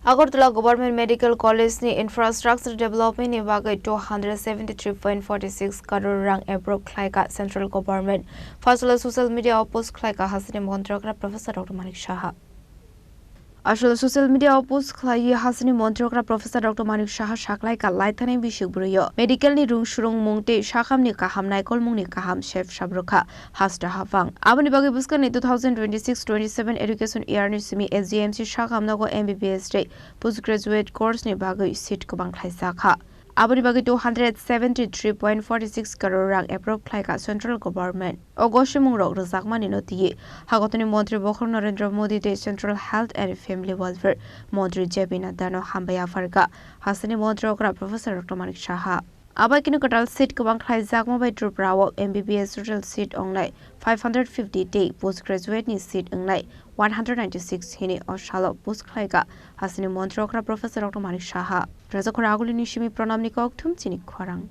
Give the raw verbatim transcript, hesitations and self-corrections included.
Agartala Government Medical College ni infrastructure development ni bagwi two hundred seventy three point four six crore rang approve khlaika central government. Phaisala social media o post khlaika hasteni montri okra Professor Doctor Manik Saha. Asol social media o post khlaiwi hasteni montri okra Professor Doctor Manik Saha saklaika laithani bisik bwrwi o medical ni rung surung mung tei sakhamni kaham naikolmung ni kaham sep sabrwkha hasta hapang. Aboni bagwi bwskangni two thousand twenty six twenty seven education year ni simi S G M C sakham nogo M B B S tei post graduate course ni bagwi seat kwbang khlaijak kha. Aboni bagwi two hundred seventy three point four six crore rang approve khlaika central government. O gosimung rok rwjakmani no twi Hagotoni Montri Bokhorok Narendra Modi tei Central Health and Family Welfare Montri J P Nadda no hambai yapharkha hasteni montri okra Professor Doctor Manik Saha. Abai kino kwtal seat kwbang khlaijakma bai Tripura o M B B S total seat ongnai five hundred fifty tei post graduate ni seat ongnai one hundred ninety six hini o salo post khlaika hasteni montri okra Professor Doctor Manik Saha. Rajakhor Aguli ni simi Pranam ni kok thum chini khorang.